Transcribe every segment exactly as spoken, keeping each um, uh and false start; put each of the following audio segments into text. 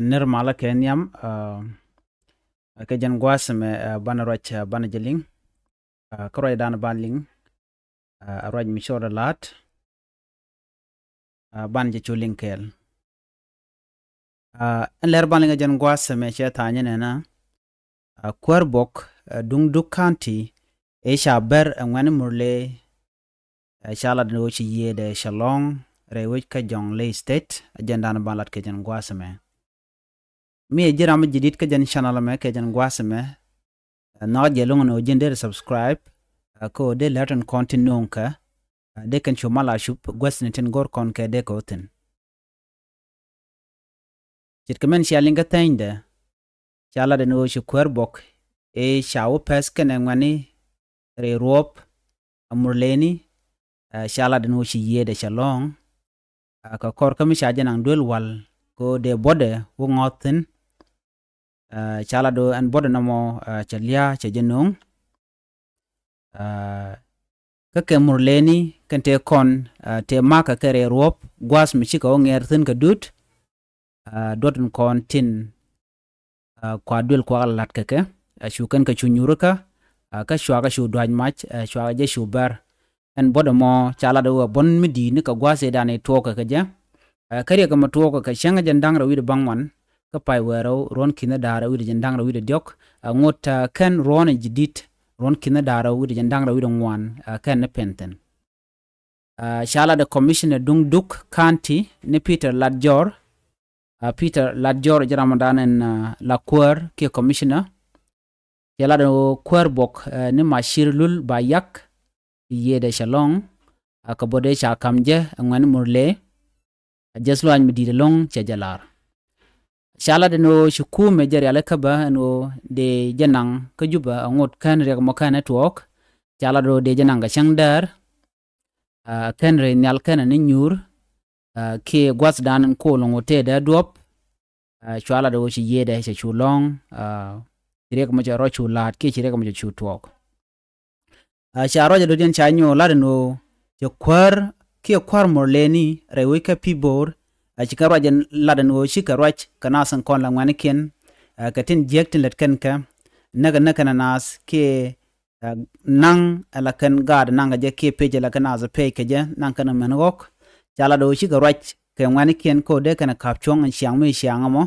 Nir malä kɛ nhiam, ɛ, kɛ jɛn gua̱a̱th ɛmɛ, ɛ, banɛ ruac, ɛ, banɛ jɛ liŋ. Ɛ, kä ruacdan ban liŋ, ɛ, ruac mi cɔɔdɛ la̱t, ɛ, banɛ jɛ cu liŋ kɛɛl. Ɛ, ɛn lɛr ban liŋ kɛ jɛn gua̱a̱th ɛmɛ cɛ tha̱a̱ny nɛnɛ, ɛ, kuäär bok, ɛ, duŋ Duk County, ëë ca bär ɛ ŋuɛ̈ni Murle, ɛ, ca lat ni ɣöö ci yiëëdɛ cɛ lɔ̱ŋ rɛy wec kä Jonglei State, ɛ jɛn dan ban lat kɛ jɛn gua̱a̱th ɛmɛ. Mi ɛ ji̱ ram mi ji̱ di̱t kä jɛn channel ɛmɛ kɛ jɛn gua̱a̱th ɛmɛ, ɛ, nhɔakä jɛ lo̱ŋ ni ɣöö ji̱n dee subscribe, ɛ, kä ɣöö dee lɛr tin kɔn tin nööŋ kɛ, ɛ, dee kɛn cu mal a cup guäth ni tin go̱r kɔn kɛ dee kɛ wä thi̱n. Ce̱tkɛ mɛn cia liŋ kä thɛnydɛ, ca lat ɛn ɣöö ci kuäär bok ëë ca wä pɛth kɛnɛ ŋuɛ̈ni rɛy ruɔ̱p ɛ Murleni, ɛ, ca lat ɛn ɣöö ci yiëëdɛ cɛ lɔ̱ŋ, ɛ, kɛ kɔr kä mi ca jɛ naŋ duel wal kɛ ɣöö dee buɔ̱tdɛ wä ŋɔ̱th thi̱n. Ɛ, ca lat ɣöö ɛn buɔ̱tdɛ nɔmɔ, ɛ, cɛ lia̱a̱ cɛ jɛ nööŋ. Ɛ, kä kɛ Murleni kɛn tëë kɔn, ɛ, tëë ma̱a̱kä kɛ rɛy ruɔ̱p gua̱a̱th mi cikɛ wä ŋɛɛr thi̱n kɛ duut. Ɛ, duɔ̱t in kɔn tin, ɛ, kua duel kuak lat kɛ kɛ, ɛ, cu kɛn kɛ cu nyuurikä, ɛ, kä cuakɛ cu dua̱c mac, ɛ, cuakɛ jɛ cu bär. Ɛn buɔ̱tdɛ mɔ ca lat ɣöö buɔ̱n mi di̱i̱t ni kɛ gua̱a̱th ëëdan i̱ tuɔɔkɛ kɛ jɛ. Ɛ, kä riɛk ɛmɛ tuɔɔkɛ kɛ cäŋ jɛn da̱ŋ rɛw wi̱cdɛ baŋ ŋuan, kä pay wäl rɛw ruɔ̱n ki̱n da̱ŋ rɛw wi̱cdɛ jɛn da̱ŋ rɛw wi̱cdɛ diɔ̱k, ɛ, ŋot, ɛ, kɛn ruɔ̱n ji̱ di̱t ruɔ̱n ki̱n da̱ŋ rɛw wi̱cdɛ jɛn da̱ŋ rɛw wi̱cdɛ ŋuan, ɛ, kɛn ni pɛn thi̱n. Ɛ, ca lat ɛ commissioner duŋ Duk County ni Peter Latjor. Ɛ, Peter Latjor ji̱ ramdan ɛn, ɛ, la kuäär kiɛ commissioner. Cɛ lat ɛ ɣöö kuäär bok, ɛ, ni Macir Lul Ba Yak, yiëëdɛ cɛ lɔ̱ŋ, ɛ, kɛ buɔ̱tdɛ ca ka̱m jɛ ɛ ŋuɛ̈ni Murle. Ɛ jɛth luaany mi di̱i̱t ɛlɔ̱ŋ cɛ jɛ lar. Ca lat ɛn ɣöö ci kumɛ jɛ rialikä bä ɛn ɣöö dee jɛ naŋ kä Jubɛ ɛ ŋot kɛn riɛk mɔ kɛn ɛ tuɔɔk. Ca lat ɣöö dee jɛ naŋ kɛ cäŋ däär, ɛ, kɛn rɛy nhial kɛn ɛ ni nyuur, ɛ, kiɛ gua̱thdan in kool ɛn ɣöö tëëdɛ duɔ̱p. Ɛ, cua lat ɣöö ci yiëëdɛ cɛ cu lɔ̱ŋ, ɛ, ci riɛk mɔ cɛ rɔ cu la̱a̱t kiɛ ci riɛk mɔ cɛ cu tuɔɔk. Ɛ, ca ruac ɛ do̱diɛn ca nyuɔ̱ɔ̱ŋ lat ɛn ɣöö cɛ kuäär kiɛ kua̱r Murleni rɛy wec kä Pibor, ɛ, ci kɛn ruac ɛn lat ɛn ɣöö cikɛ ruac kɛ naath in kɔn la ŋuɛ̈nikiɛn, ɛ, kɛ tin jiäk tin lät kɛn kɛ näk ɛ näk kɛn ɛ naath kiɛ, ɛ, naŋ ɛ la kɛn gaat naŋ kɛ jɛ kiɛ pec ɛ la kɛn naath ɛ pec kɛ jɛ naŋ kɛn ɛ mɛn ɣɔ̱k. Ca lat ɣöö cikɛ ruac kɛ ŋuɛ̈nikiɛn kä ɣöö dee kɛn ɛ ka̱p cuɔ̱ŋ in ciaŋ mi ciaŋ ɛmɔ.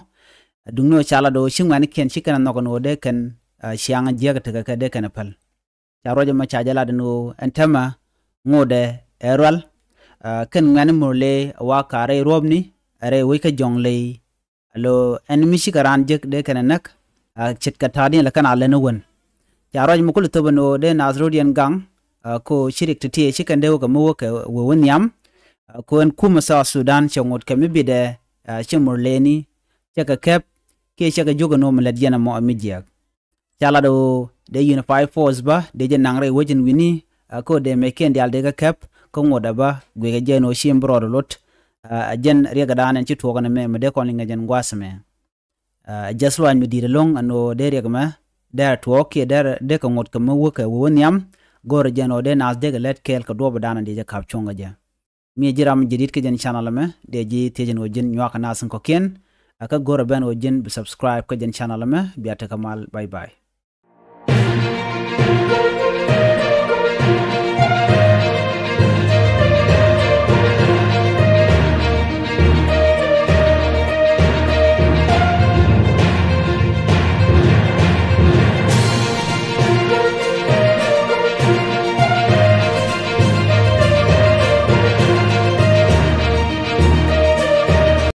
Ɛ, duŋni ɣöö ca lat ɣöö ci ŋuɛ̈nikiɛn ci kɛn ɛ nhɔk ɛn ɣöö dee kɛn, ɛ, ciaŋ jiäk tekɛ kɛ dee kɛn ɛ päl. Ca ruac ɛmɔ ca jɛ lat ɛn ɣöö ɛn täämɛ ŋotdɛ ɛ rual, ɛ, kɛn ŋuɛ̈ni Murle ɛ wa ka̱r rɛy ruɔ̱pni, ɛ rɛy wec kä Jɔŋley. Alo ɛn mi cikɛ raan jek dee kɛn ɛ näk, ɛ, ce̱tkɛ ta̱a̱diɛn lɛ kɛn a lɛn ɛ wän. Ca ruac ɛmɔ kulɛ thöp ɛn ɣöö dee naath rɔ̱diɛn gaŋ, ɛ, kɛ ɣöö ci riɛk ti̱ti̱ ci kɛn dee wä kɛ mi wä kɛ wä wä nhiam, ɛ, kɛ ɣöö ɛn kumɛ South Sudan cɛ ŋot kɛ mi bitdɛ, ɛ, ci Murleni, cɛ kɛ kɛp, kiɛ cɛ kɛ juɔk ɛn ɣöö mi lät yɛn ɛmɔ ɛ mi jiääk. Ca lat ɣöö dee Unified Force bä dee jɛ naŋ rɛy wec in wi̱ni, ɛ, kä dee mɛckiɛn diaal dee kɛ kɛp kä ŋot ɛ bä guickɛ jɛ ɛn ɣöö ci ɛn bi rɔɔdɛ lot. Ɛ, ɛ jɛn riɛkdan ɛn ci tuɔɔk ɛn ɛmɛ mi dee kɔn liŋ kɛ jɛn gua̱a̱th ɛmɛ. Ɛ, ɛ jɛth luaany mi di̱i̱t ɛlɔ̱ŋ ɛn ɣöö dee riɛk ɛmɛ dee tuɔɔk kiɛ dee, dee kɛ ŋot kɛ mi wä kɛ wä wä nhiam. Go̱o̱rɛ jɛ ɛn ɣöö dee naath dee kɛ lät kɛɛl kɛ duɔ̱ɔ̱pdan ɛn dee jɛ ka̱p cuɔ̱ŋ kɛ jɛ. Mi ɛ ji̱ ram ji̱ di̱t kä jɛn channel ɛmɛ, dee ji̱ thiec ɛn ɣöö ji̱n nyuakä naath in kɔ̱kiɛn. Ɛ kä go̱o̱rɛ bä ɛn ɣöö ji̱n bi subscribe kä jɛn channel ɛmɛ, bia tekɛ mal. Bye bye.